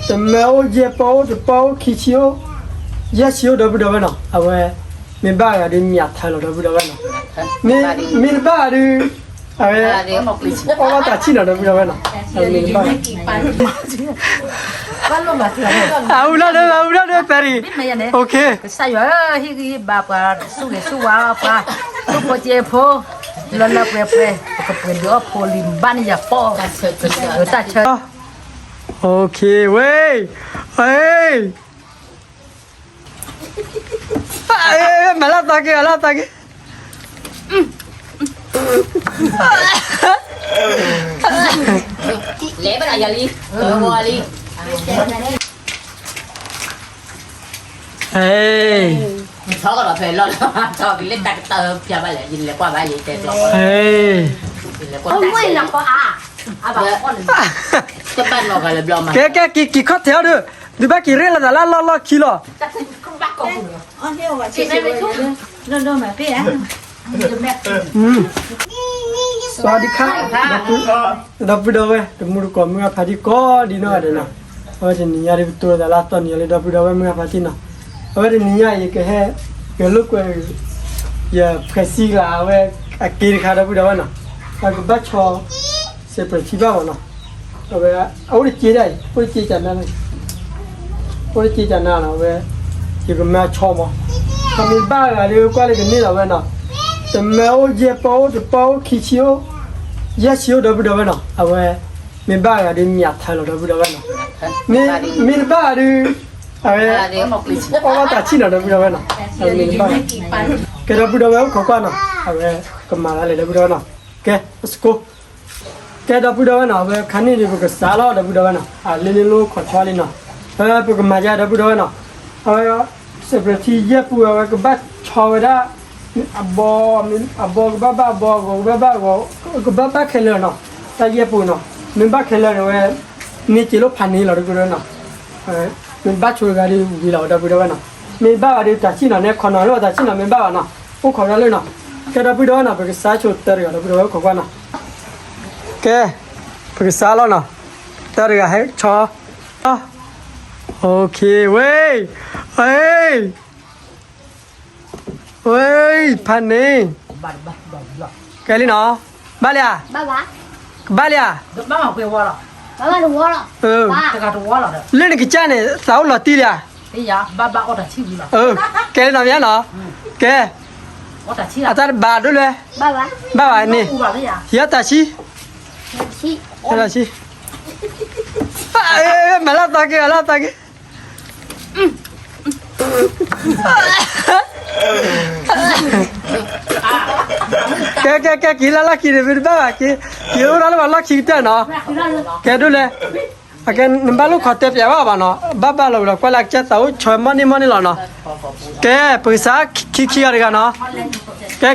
တမၢအိၣ် ယဲၢ်ပီၢ်အိၣ် တပီၢ်အိၣ် ခံဆံအိၣ် ယဲၢ်ဆံအိၣ် ဒီပုၢ်ဒီဝဲၢ်နီၤ. အဝဲ မ့ၢ်ဘၣ်ဂၤဒုး မၠးထဲလီၤ ဒီပုၢ်ဒီဝဲၢ်နီၤ. မ့ၢ်တဘၣ်ဂၤဒုး အဝဲ အီၣ်ဘၣ်တၢ်ဆံၣ်နီၤ ဒီပုၢ်ဒီဝဲၢ်နီၤ. အဝဲမ့ၢ်တဘၣ် အဝဲဒီး အဝဲဒီး သရံး ကစၢ်ယွၤဧၢ, ဟ့ၣ်ဂံၢ်ဟ့ၣ်ဘါပှၤ ဆူၣ်ဂ့ၤဆူၣ်ဝါပှၤ ဒိၣ်ဖိစ့ဖိ လၢလၢပှဲၤပှဲၤ ပကပှဲၤဒုးအီၣ်ဖိလံၤ ဘၣ်န့ၢ်ယၤပီၢ် တၢ်ဆၢ ဝဲ မၤလၢသးက့ၤ မၤလၢသးက့ၤ လဲၤဘၣ်ယၤလံ လီၤလံ ထီကဒီးဖဲလီၢ်လီၢ် ထီကလၢတၢ်ကတၢၢ်ဖျါဘၣ်လဲၣ် ယလဲၤကွၢ်ဘၣ်ယတဲကျီ တဘၣ်နီၢ်ဂၤလၢဘျီမး ကဲ ကဲ က့ၤ က့ၤခီၣ်ထံးအီၤဒီး ဒုးဘၣ်က့ၤရ့လိာ်သးလၢလီၢ်လီၢ်ခံလီၤ စဝၤဒံခါ ဒီပုၢ်ဒီဝဲၢ် တမူတကိး မုၢ်ဂၢ်ဖါတံၢ်ကိးဒ်နီၢ်ဂၤဒဲးနီၤ, အဝဲတနံၤညါဒ်ပတိၢ်သးလၢအသီနံၤအံၤလၢ ဒီပုၢ်ဒီဝဲၢ် မုၢ်ဂၢ်ဖါတံၢ်နီၤ, အဝဲတနံၤညါအံၤ ယကဟဲ ယလိာ်ကွဲ ယဖှဲးစံကလၤအဝဲ အက့တခါ ဒီပုၢ်ဒီဝဲၢ်နီၤ, အကဘၣ်ဆီ စဲးပြဲးထံဘၣ်မးနီၤ, အဝဲ အအိၣ်တစ့ဒၣ်အံၤ အိၣ်တစ့ကနါ အိၣ်တစ့ကနါနီၤ အဝဲ ယကမၤဆီမး, ခီမ့ၢ်ဘၣ်ဂၤဒီး ကွၢ်လၢကန့ၢ်လီၤဝဲနီၤ, တမၢအိၣ် ယဲၢ်ပီၢ်အိၣ် တပီၢ်အိၣ် ခံဆံအိၣ် ယဲၢ်ဆံအိၣ် ဒီပုၢ်ဒီဝဲၢ်နီၤ, အဝဲ မ့ၢ်ဘၣ်ဂၤဒီး မၠးထဲလီၤ ဒီပုၢ်ဒီဝဲၢ်နီၤ, မ့ၢ်တဘၣ်ဂၤဒီး အဝဲ အီၣ်ဘၣ်တၢ်ဆံၣ်နီၤ ဒီပုၢ်ဒီဝဲၢ်နီၤ, ကဲ ဒီပုၢ်ဒီဝဲၢ် အိၣ်ခိးကွၢ်နီၤ, အဝဲ ကမၤလၢလဲၣ် ဒီပုၢ်ဒီဝဲၢ်နီၤ, ကဲ let's go ကဲ ဒီပုၢ်ဒီဝဲၢ်နီၤ, အဝဲခါန့ၣ်ဒီး ပကစးလီၤ ဒီပုၢ်ဒီဝဲၢ်နီၤ, အလ့လ့လိခိးဆီလံနီၤ, အဝဲပကမၤယါ ဒီပုၢ်ဒီဝဲၢ်နီၤ, အဝဲ စဲးပြဲးထံယဲၢ်ပူၤ အဝဲကဘၣ်ဆီဝဲဒၣ် အဘီ အဘီကဘၣ်ဘၣ်အဘီ အဂီၤကဘၣ်ဘၣ်အဂီၤ ကဘၣ်ဘၣ်ခဲလၢာ်နီၤ, တၢ်ယဲၢ်ပူၤနီၤ, မ့ၢ်ဘၣ်ခဲလၢာ်န့ၣ်ဝဲ န့ၢ်က့ၤလိာ်ဖးန့ၢ်လီၤ ဒီပုၢ်ဒီဝဲၢ်နီၤ, မ့ၢ်ဘၣ်ဆိတဂၤဒီးဝံၤလီၤ ဒီပုၢ်ဒီဝဲၢ်နီၤ, မ့ၢ်ဘၣ်ဝဲဒီးတၢ်ဆံၣ်နီၤ နဲခီနီၤ လၢတၢ်ဆံၣ်နီၤ မ့ၢ်ဘၣ်ဘၣ်နီၤ, အိၣ်ခိးဒၣ်လၢနီၤ, ကဲ ဒီပုၢ်ဒီဝဲၢ်နီၤ ပကစးဆိတၢ်တဂၤ ဒီပုၢ်ဒီဝဲၢ် အိၣ်ခိးကွၢ်နီၤ, ကဲ ပကစးလီၤနီၤ, တၢ်တဂၤဟဲဆီ ဝဲ ဝဲ ဖးန့ၢ် ကဲလံနီၤ, ဘၣ်လံဧါ, ကဘၣ်လံဧါ, လၢနကစၢ်န့ၣ် သးအိၣ်လီၤတံၢ်လံဧါ, ကဲလံနီၤ မ့ၢ်နီၤ, ကဲ အတၢ်တဘၣ်ဒိၣ်လဲၣ်, ဘၣ်ဘၣ်န့ၣ်, ယတၢ်ဆံၣ်, ယတၢ်ဆံၣ်, မၤလၢသးက့ၤ မၤလၢသးက့ၤ ကဲ ကဲ ကဲ က့ၤလၢလီၢ်ခံန့ၣ် မ့ၢ်တဘၣ်ဘၣ်က့ၤ, က့ၤအိၣ်ဒၣ်လၢပှၤလီၢ်ခံကတၢၢ်နီၤ, ကဲဒိၣ်လဲၣ်, အကဲ နဘၣ်လိၣ်ခိးတဲပၠးဘၣ်ဘၣ်နီၤ, ဘၣ်ဘၣ်လီၤဝံၤလီၤ ကွၢ်လၢကစၢ်သးအိၣ်ဆီမီၢ်န့ၢ်မီၢ်န့ၢ်လီၤနီၤ, ကဲ ပက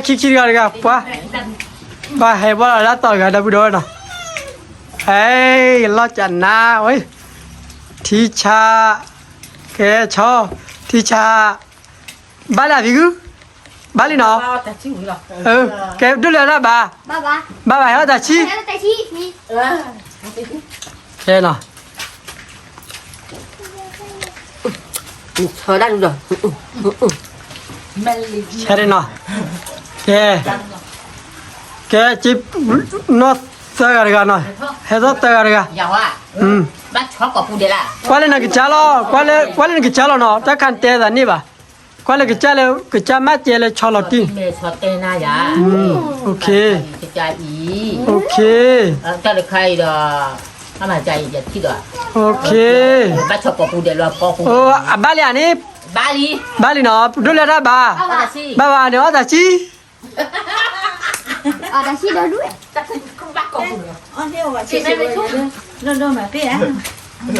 စးခံခံဂၤတဂၤနီၤ, ကဲ ခံခံတဂၤတဂၤ ပှၤ ပှၤဟဲဘၣ်လီၤလၢအသီတဂၤ ဒီပုၢ်ဒီဝဲၢ်နီၤ, ဟဲ လီၤကနါဝဲ, ထံဆး, ကဲ ဆီ, ထံဆး, ဘၣ်လံဖံကု, ဘၣ်လံနီၤ, ကဲ ဒိၣ်လၢတၢ်ဘၣ်, ဘၣ်ဘၣ် ဟဲအီၣ်တၢ်ဆံၣ်, ကဲနီၤ ဆဲးနီၤ, ကဲ, ကဲ နီၢ်သၢဂၤတဂၤနီၤ, ဟဲသီၣ်သၢဂၤတဂၤ, ကွၢ်လၢနကစၢ်လီၤ, ကွၢ်လၢနကစၢ်လီၤနီၤ, တၢ်ခါတဲသးန့ၣ်ဘၣ်, ကွၢ်လၢကစၢ်လၢ ကစၢ်မၤစဲလၢဆီလီၤတံၢ်, အဘၣ်လံဧါန့ၣ်, ဘၣ်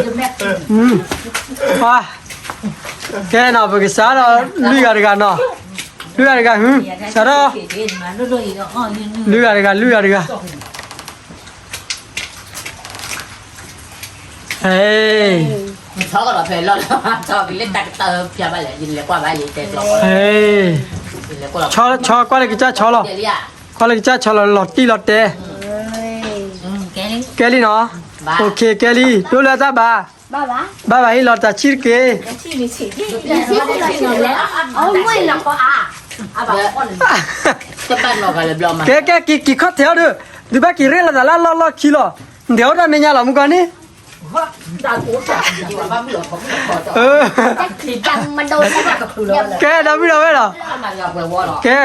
ဘၣ်န့ၣ် အီၣ်တၢ်ဆံၣ်, ကဲနီၤ ပကစးဒီး လွံၢ်ဂၤတဂၤနီၤ, လွံၢ်ဂၤတဂၤ, စးထီၣ်, လွံၢ်ဂၤတဂၤ လွံၢ်ဂၤတဂၤ, ဆီ ဆီ ကွၢ်လၢကစၢ်ဆီလီၤ, ကွၢ်လၢကစၢ်ဆီလီၤ လီၤတံၢ်လီၤတဲ, ကဲလံနီၤ အိၣ်ခ့ ကဲလံ ဒိၣ်လၢတၢ်ဘါ, ဘၣ်ဘၣ်ဟ့ၣ်လီၤတၢ်ဆံၣ်တက့ၢ်. ကဲ ကဲ က့ၤ က့ၤခီၣ်ထံးအီၤဒီး, ဒုးဘၣ်က့ၤရ့လိာ်သးလၢအလီၢ်လီၢ်ခံလီၤ. နတဲအိၣ်တၢ်မဲာ်ညါလီၤ မုၢ်ကီၢ်န့ၣ်. ကဲ ဒီပုၢ်ဒီဝဲၢ်လီၤ. ကဲ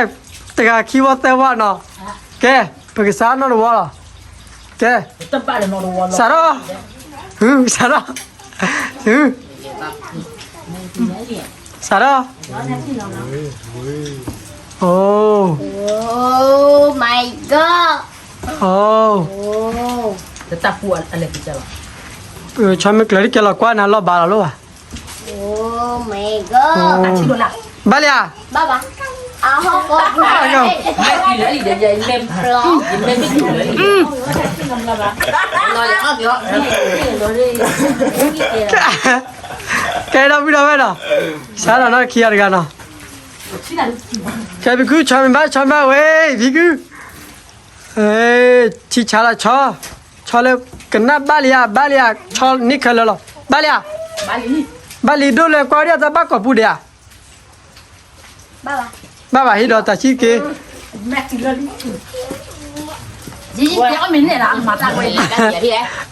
တဂၤခံဝီသၢဝီနီၤ. ကဲ ပကစးနီတဝီလီၤ. ကဲ စးထီၣ်, စးထီၣ်, စးထီၣ်, အိ Oh my god. အိ ဆီမ့ၢ်ကျၢၤတကဲလီၤကွၢ်နၤလီၤဘၣ်လီၤလီၤဘၣ်. Oh my god. ဘၣ်လံဧါ. ဘၣ်ဘၣ်. အဟီၣ်ကီၢ် ကဲဒီပုၢ်ဒီဝဲၢ်နီၤ, စးထီၣ်နီၢ်ခံဂၤတဂၤနီၤ. ကဲဖံကု ဆီမ့ၢ်ဘၣ်ဆီမ့ၢ်ဘၣ်ဝဲ ဖံကု, ထံဆါလီၤဆီ, ဆီလၢကနၣ်ဘၣ်လံဧါ ဘၣ်လံဧါ ဆီန့ၢ်ခဲလၢာ်လီၤ ဘၣ်လံဧါ, ဘၣ်လံဒိၣ်လၢကွၢ်ဒ်အတၢ်ဘၣ်ကိာ်ပူၤဒံးဧါ. ဘၣ်ဘၣ်ဟ့ၣ်ဒီးတၢ်ဆံၣ်က့ၤ.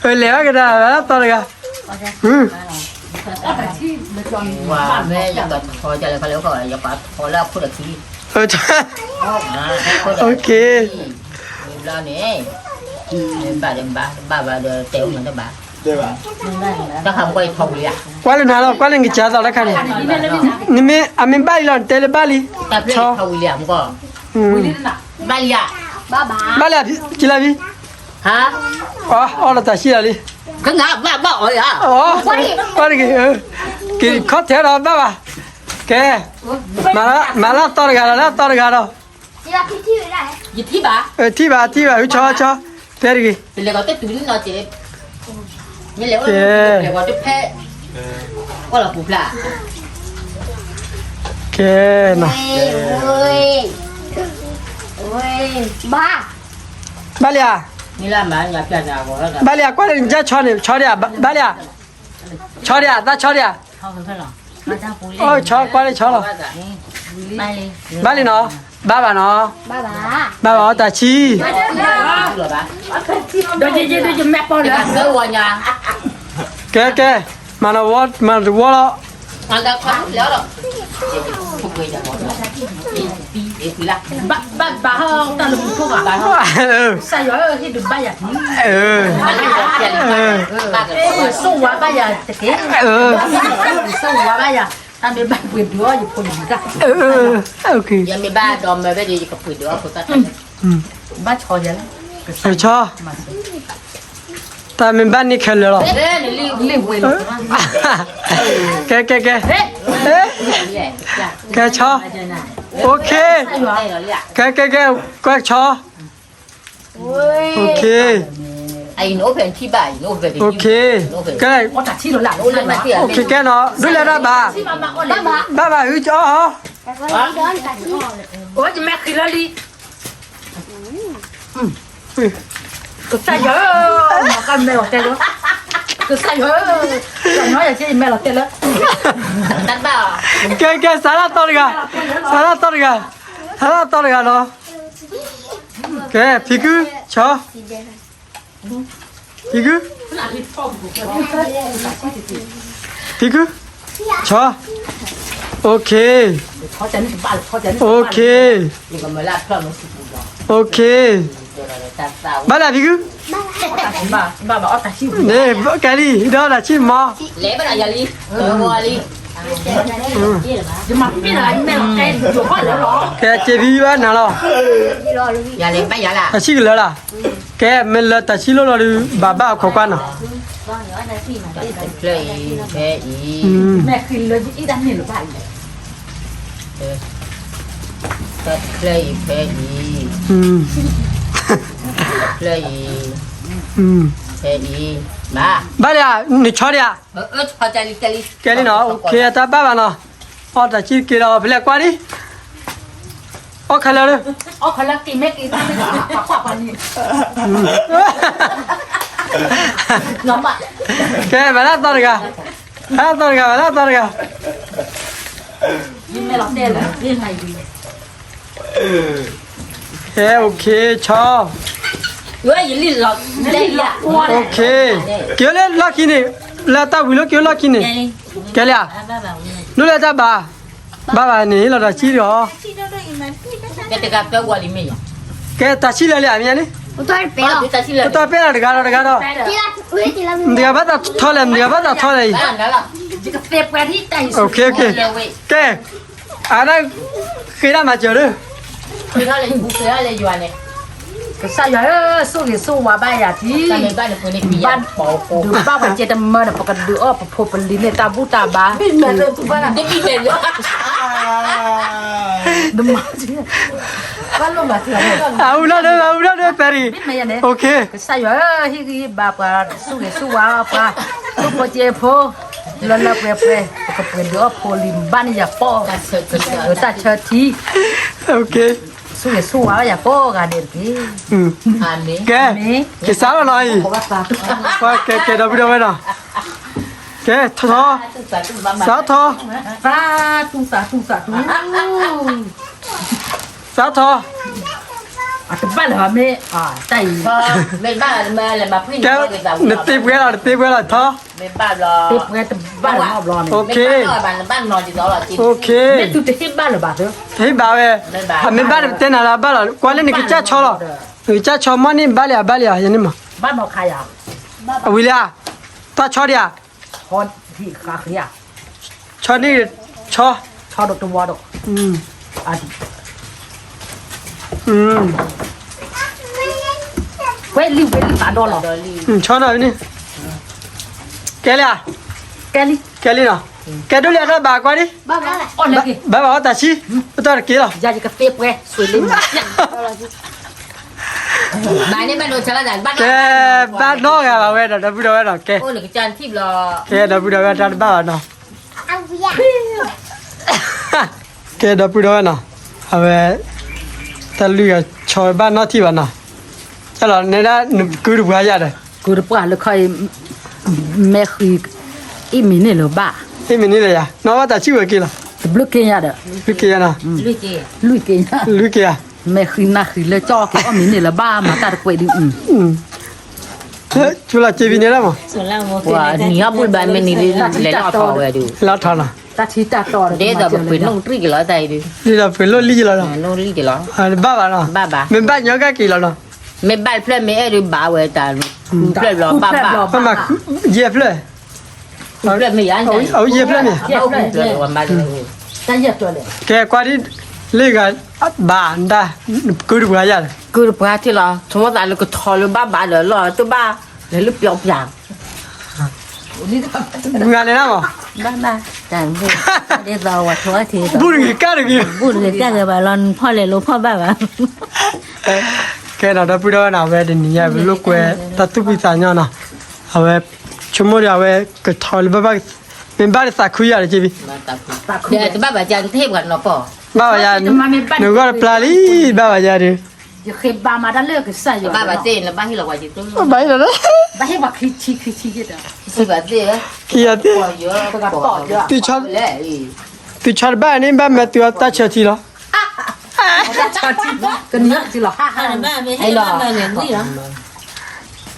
လဲၤဘၣ်ကဒါသီတဂၤ. ကွၢ်လၢနၤလီၤ ကွၢ်လၢနကစၢ်သီတခါန့ၣ်, နမ့ၢ်အမ့ၢ်ဘၣ်လံလီၤ နတဲလၢဘၣ်လံ, ဆီ, ဘၣ်လံဧါ, ကလၢဖံ, အီၣ်လီၤတၢ်ဆံၣ်လီၤလံ, ကွၢ်တဂ့ၤ, က့ၤခီၣ်ထံးဒီးဘၣ်ဘၣ်, ကဲ, မၤလၢသီတဂၤဒီး လၢသီတဂၤဒီး ထံၣ်ဘၣ် ထံၣ်ဘၣ် ဆီ, ဆီ, တဲတဂ့ၤ, ကဲ, ကဲနီၤ, ဘၣ်လံဧါ, ဘၣ်လံဧါ, ကွၢ်လၢနကဆီန့ၣ် ဆီဒံးဧါ, ဘၣ်လံဧါ, ဆီဒံးဧါ, သးဆီဒံးဧါ, ဆီကွၢ်လၢဆီလီၤ, ဘၣ်လံနီၤ, ဘၣ်ဘၣ်နီၤ, ဘၣ်ဘၣ်အီၣ်တၢ်ဆံၣ် ကဲ ကဲ, မၤနဝီ မၤတဝီလီၤ, ဘၣ်ဘၣ်တၢ်လၢမူခိၣ်ဘၣ်, ကစၢ်ယွၤဧၢ ဟ့ၣ်ဒုးဘၣ်ယၤ, ဆိၣ်ဝါဘၣ်ယၤတက့ၢ်, ဆိၣ်ဝါဘၣ်ယၤ, တၢ်မ့ၢ်ဘၣ်ပှ့ၤဒုးအီၣ်ယဖိယလံၤတၢ်, ယမ့ၢ်ဘၣ်ဒီးမၢဝဲဒီး ယကပှ့ၤဒုးအီၣ်ဖိသၣ်တၢ်, ဘၣ်ဆီယၤလၢ ကဆီ တၢ်မ့ၢ်ဘၣ်န့ၢ်ခဲလၢာ်လီၤ, ကဲ ကဲ ကဲ, ကဲဆီ, အိၣ်ခ့, ကဲ ကဲ ကဲ, ကွၢ်ဆီ, အိၣ်ခ့, အိၣ်ခ့, ကဲ, အိၣ်ခ့ကဲနီၤ, ဒ်လဲၣ်တၢ်ဘၣ်, ဘၣ်ဘၣ်ဟုကီၢ်ဟီ အိၣ်ယမဲာ်ဃံလၢလံ, ကစၢ်ယွၤဧၢ, မ့ၢ်ကမဲာ်လီၤတဲလၢ, ကစၢ်ယွၤဧၢ, ကညီယၤက့ယမဲာ်လီၤတဲလၢ, ကဲ ကဲ စးထီၣ်သီတဂၤ, စးထီၣ်သီတဂၤ, စးထီၣ်သီတဂၤနီၤ, ကဲ ဖံကု, ဆီ ဖံကု, ဖံကု, ဆီ, အိၣ်ခ့, အိၣ်ခ့, အိၣ်ခ့, ဘၣ်လၢဖံကု, ကဲလံ ဒီးတၢ်ဆံၣ်မီၤ ကဲ စ့ဖံဘၣ်နၤလီၤ, တၢ်ဆံၣ်ကလၢာ်လၢ်, ကဲ မ့ၢ်လၢတၢ်ဆံၣ်လိၣ်လီၤဒုး ဘၣ်ဘၣ်အခိးကွၢ်နီၤ, တဖျၢၣ်အံၤဖဲအံၤ, တဖျၢၣ်အံၤဖဲအံၤ, ဘၣ်လၢ နဆီဒံးဧါ, ကဲလံနီၤ, အိၣ်ခ့အတၢ်ဘၣ်ဘၣ်နီၤ, အီၣ်တၢ်ဆံၣ်က့ၤဒီး ဖဲလဲၣ်ကွၢ်ဒံး, အီၣ်ခဲလၢာ်လၢ အီၣ်ခဲလၢာ်က့ၤမ့ၢ်က့ၤတၢ်မ့ၢ်တၢ်ပှၢ်ပှၢ်န့ၣ်, ကဲ ဘၣ်လၢသီတဂၤ, ဘၣ်လၢသီတဂၤ, ဘၣ်လၢသီတဂၤ. ကဲ okay ဆီ, okay က့ၤလၢလီၢ်ခံန့ၣ်, လၢတၢ်ဝံၤလၢက့ၤလီၢ်ခံန့ၣ်, ကဲလၢ, ဒိၣ်လၢတၢ်ဘၣ်, ဘၣ်ဘၣ်န့ၣ် ဟ့ၣ်လီၤတၢ်ဆံဒီး, ကဲတၢ်ဆံလၢလံအမံၤန့ၣ်, ပတီၢ်ပဲာ်လီၤတဂၤဒီးတဂၤဒီး, မတဂၤဘၣ်သးထီလဲၣ်, မတဂၤဘၣ်သးထီလဲၣ်အံၤ, okay okay ကဲ အဒၣ်ဃ့ဒၣ်မၤစၢၤဒီး, ကစၢ်ယွၤဧၢ, ဆိၣ်ဂ့ၤဆိၣ်ဝါဘၣ်ယၤထံ, ဘၣ်ပှၤကဲတမၢဒီး ပကဒုးအီၣ်ပဖိပလံၤန့ၣ် တၢ်ဘူၣ်တၢ်ဘါ, အူနီၢ်ဒၢ, အူနီၢ်ဒၢ ပဲရံ, okay ကစၢ်ယွၤဧၢ, ဟ့ၣ်ဂံၢ်ဟ့ၣ်ဘါပှၤ, ဆိၣ်ဂ့ၤဆိၣ်ဝါပှၤ, ဆိၣ်ဖိကဲဖိ, လၢလၢပှဲၤပှဲၤ, ပကပှဲၤဒုးအီၣ်ဖိလံၤဘၣ်န့ၣ်ယၤပီၢ်, တၢ်ဆၢထံ, okay ဆိၣ်ဂ့ၤဆိၣ်ဝါယၤကိးဂၤဒဲးတက့ၢ်, ကဲ, ကစးလီၤလီၤအံၤ, ကဲ ကဲ ဒီပုၢ်ဒီဝဲၢ်နီၤ, ကဲ ထီထီ, စးထီ, စးထီ, စးထီ, အတဘၣ်လၢၤဘၣ်မ့ၢ်, တၢ်အံၤ, ကဲ, နတ့ပှဲၤလီၤ, နတ့ပှဲၤလီၤ, ထီ, တ့ပှဲၤတဘၣ်လၢၤနီတဘျီန့ၣ်, okay, okay မ့ၢ်သုတဟ့ၣ်ဘၣ်လၢၤဘၣ်သၢ, တဟ့ၣ်ဘၣ်ဝဲ, အမ့ၢ်ဘၣ်န့ၣ် ပတဲနၤလၢအဘၣ်လီၤ, ကွၢ်လၢနကစၢ်ဆီလီၤ, နကစၢ်ဆီမီၢ်န့ၣ်ဘၣ်လံဧါ, ဘၣ်လံဧါ, ယၤန့ၣ်မး, ဘၣ်နီၤခါယၤ, အဝံၤလံဧါ, တၢ်ဆီဒံးဧါ, ဆီန့ၣ်, ဆီ, ဆီဒီးတဝါဒီး, ဝဲလံဝဲလံသးဒီလီၤ, ဆီနီၤန့ၣ်, ကဲလံဧါ, ကဲလံ, ကဲလံနီၤ, ကဲဒိၣ်လံအတၢ်ဘၣ်ကွၢ်ဒံး, ဘၣ်ဘၣ်အီၣ်တၢ်ဆံ, ပတီၢ်တက့ၢ်လီၤ, ကဲ, ဘၣ်နီၢ်ဂၤဘၣ်ဝဲဒီး ဒီပုၢ်ဒီဝဲၢ်နီၤ, ကဲ, ကဲ ဒီပုၢ်ဒီဝဲၢ်တၢ်တဘၣ်ဘၣ်နီၤ, ကဲ ဒီပုၢ်ဒီဝဲၢ်နီၤ, အဝဲ, တၢ်လွံၢ်ဂၤဆီဘၣ်နီၢ်ထံၣ်ဘၣ်နီၤ, ကလီၤနဲဒၣ်နကုတပှၤယၤဒီး, ကုတပှၤလၢခီအံၤ, မဲာ်ဃံ, အ့ၣ်မ့ၢ်န့ၢ်လၢၤဘၣ်, အ့ၣ်မ့ၢ်န့ၢ်လၢၤယၤ, နီၢ်ဘၣ်တၢ်ဆံၣ်ဝဲက့ၤလီၤ, တဘျုးက့ၤယၤဒီး, လွံၢ်က့ၤယၤနီၤ, လွံၢ်က့ၤယၤ, မဲာ်ဃံနၢ်ဃံလၢကၠီက့ၤအီၣ်မ့ၢ်န့ၢ်လၢၤဘၣ် မၤတၢ်တကွဲးဒုး, ကလီၤက့ၤဖံန့ၣ်လီၤမး, နံၤဟီၣ်ဘူၣ်တဘၣ်မ့ၢ်နံၤလၢလဲၤလီၣ်ထီဝဲဒုး, လီၣ်ထီနီၤ, ဒ်သိးပပှ့ၤနိၣ်တရံၣ်က့ၤလီၤတၢ်အံၤဒုး, ဒ်သိးပှ့ၤလိၣ်လံက့ၤလီၤ, ဒ်သိးပှ့ၤလိၣ်လံက့ၤလီၤ, ဘၣ်ဘၣ်နီၤ, ဘၣ်ဘၣ်, မ့ၢ်ဘၣ်ညီကက့ၤလီၤနီၤ, မ့ၢ်ဘၣ်ဖျၢၣ်မ့ၢ်အဲၣ်ဒုးဘၣ်ဝဲတၢ်, ဖျၢၣ်ဘျီဘၣ်ဘၣ်, ယဲၢ်ဖျၢၣ်, အယဲၢ်ဖျၢၣ်မ့ၢ်, ကဲကွၢ်ဒ်, လၢဂၤ, ဘၣ်ဒၣ်, ကုတပှၤယၤ, ကုတပှၤထံၣ်လီၤ, ဆိကမိၣ်သးလၢကထီလၢဘၣ်ဘၣ်ဒီးလီၤတဘၣ်, လဲၤလၢပျီပျါ မုၢ်ဂၤလဲၤဒၣ်မး, ဘၣ်ဘၣ်, ဘူၣ်တဂ့ၤကၣ်တဂ့ၤ, ဘူၣ်တဂ့ၤကၣ်တဂ့ၤဘၣ်လီၤ နဖီၣ်လဲၤလိဖီၣ်ဘၣ်ဘၣ်, ကဲနီၤ ဒီပုၢ်ဒီဝဲၢ်နီၤ အဝဲတနံၤညါ ပလိာ်ကွဲတၢ်သူၣ်ဖှံသးညီနီၤ, အဝဲ, ဆိကမိၣ်ဒီးအဝဲ, ကထီလၢဘၣ်ဘၣ်, မ့ၢ်ဘၣ်ဒီးသးခုယၤတက့ၢ်ဘံ, တဘၣ်ဘၣ်ယၤ, ဘၣ်ဘၣ်ယၤ, နဂီၢ်တပျၢ်လံ, ဘၣ်ဘၣ်ယၤဒီး ယဃ့ဘါမၤတၢ်လၢကစၢ်ယွၤ, ဘၣ်ဟ့ၣ်လီၤ, ဘၣ်ဟ့ၣ်ပှၤခံဆံခံဆံ, ခံဂၤသ့ၣ်, သုဆီတဘၣ်န့ၣ် ဘၣ်မၤသုအီၤတၢ်ဆၢထံလီၤ, ကနံၤလီၤ,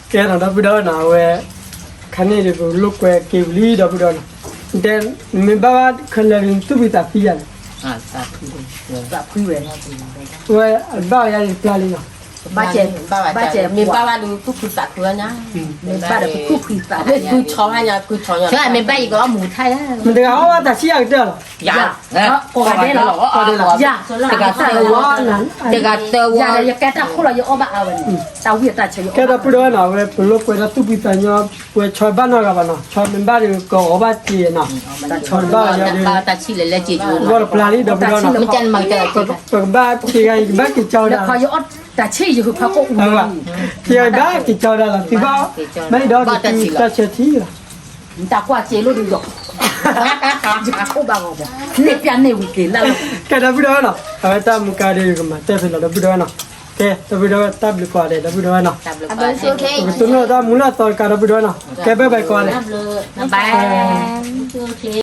ကဲနီၤ ဒီပုၢ်ဒီဝဲၢ်နီၤ အဝဲ, ခါန့ၣ်ဒီးပလိာ်ကွဲက့ၤဝံၤလံ ဒီပုၢ်ဒီဝဲၢ်နီၤ, တဲ, မ့ၢ်ဘၣ်ဘၣ်ခဲလၢာ်န့ၣ် သူၣ်ဖှံသးဖှံယၤန့ၣ် ဝဲအဘၣ်ယၤန့ၣ်တပျၢ်လံနီၤ, ဘၣ်ကဲ, ဘၣ်ကဲ, မ့ၢ်ဘၣ်ဘၣ်ဒီးသူၣ်ဖှံသးဖှံညါ, မ့ၢ်ဘၣ်ဒီးသူၣ်ဖှံသးဖှံ, မ့ၢ်ဘၣ်ယကမူထါယါ, မ့ၢ်တဂၤအီၣ်ဘၣ်တၢ်ဆံၣ်ယၤကတၢၢ်လီၤ, ယၤ, ကိးဂၤဒဲးလီၤ, ကိးဂၤဒဲးလီၤ, တဂၤသၢဝီ, တဂၤသၢဝီ, ယကဲတၢ်ခိၣ်လီၤ ယအီၣ်ဘၣ်အါဝဲန့ၣ်, တၢ်ဝံၣ်အတၢ်ဆၢယအီၣ်ဘၣ်, ကဲဒီပုၢ်ဒီဝဲၢ်နီၤ အဝဲပလိာ်ကွဲဒီးသူၣ်ဖှံသးညီ, ပှဲၤဆီဘၣ်နီတဂၤဘၣ်နီၤ, ဆီမ့ၢ်ဘၣ်ဒီးကအီၣ်ဘၣ်က့ၤနီၤ, တၢ်ဆီတဘၣ်ယၤဒီး, ဂီၢ်တပျၢ်လံ ဒီပုၢ်ဒီဝဲၢ်နီၤ, ပကဘၣ်က့ၤဂၤအံၤ ကဘၣ်က့ၤကၠီဒၣ်, တၢ်ဆံၣ်ယဟူးဖးကိၣ်အူ, က့ၤဂၤအံၤဘၣ်က့ၤကၠီဒၣ်လီၤ သုဘၣ်, ဘၣ်ဟ့ၣ်ဒီးတၢ်ဆၢထံလီၤ နတၢ်ကွၢ်စ့လိၣ်ဒုးယီၤ, ယကအိၣ်ဘၣ်ဂီၤဘၣ်, န့ၢ်ပျၢ်န့ၢ်ဝံၤက့ၤလၢ်လီၤ, ကဲဒီပုၢ်ဒီဝဲၢ်နီၤ အဝဲတၢ်မူကါဒီးကမၤတဲဖဲလီၤ ဒီပုၢ်ဒီဝဲၢ်နီၤ, ကဲ ဒီပုၢ်ဒီဝဲၢ် တၢ်ဘျုးကိးဂၤဒဲး ဒီပုၢ်ဒီဝဲၢ်နီၤ, ပကတိၢ်နီၣ်တၢ်မူလၢအသီတကး ဒီပုၢ်ဒီဝဲၢ်နီၤ, ကဲ bye bye ကိးဂၤဒဲး, bye bye.